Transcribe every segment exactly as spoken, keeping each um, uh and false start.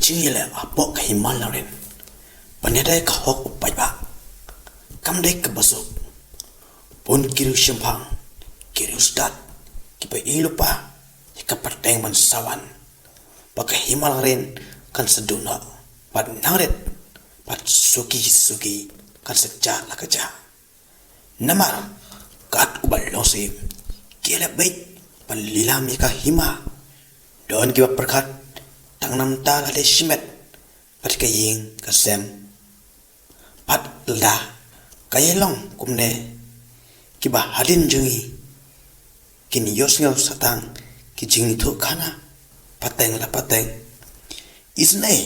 Jingïaleh hapoh ka hima langrin ban ïada ïa ka hok u paidbah kam dei kaba suk. Bun ki riewshemphang, ki riewstad, kiba ïohi lypa ïa ka pateng ban sa wan ba ka hima langrin kan sa duh noh bad nangrit bad suki suki kan sa jah la ka jah. Namar kat uba long siem, ki ïaleh beit ban lilam ïa ka hima. Don kiba pyrkhat tang namar ba la dei shimet bad ka ïing ka sem. Bad lada ka ïalong kumne, kiba hadien jong ngi kin ïohsngew sa tang ki jingïathuh khana pateng la pateng. Isynei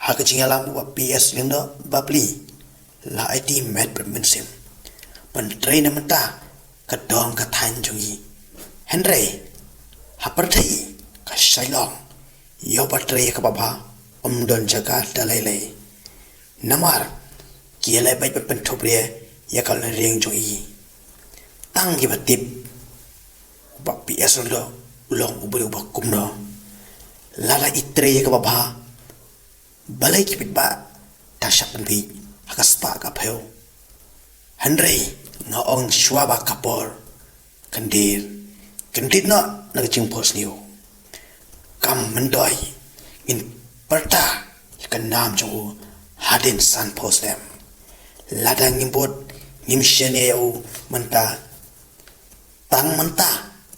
ha ka jingïalam u Bah P S Lyngdoh Bapli, la aiti met bad mynsiem ban trei na mynta ka dong ka thaiñ jong ngi. Hynrei ha pyrthei ka shai long, ïoh ba trei ïa kaba bha ym don jaka da lei lei. Namar ki ïaleh beit ban pynthup ria ïa ka lynriang jong ngi. Tang kiba tip u Bah P S Lyngdoh u long u briew uba kumno. Lada i trei ïa kaba bha, balei ki paidbah da shah pynbiej ha ka spah ka phew. Hynrei nga ong shuwa ba ka por kan dier, kan dier noh na ka jingphohsniew. Kam myntoi ngin pyrta ïa ka nam jong u hadien sanphew snem. Lada ngim bud, ngim shaniah ïa u mynta, tang mynta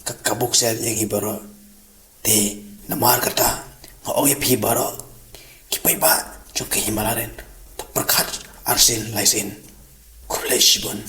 ka kabu ksiar ïa ngi baroh. Te namar kata nga ong ïa phi baroh ki paidbah jong ka hima langrin, to pyrkhat arsien laisien. Khublei shibun.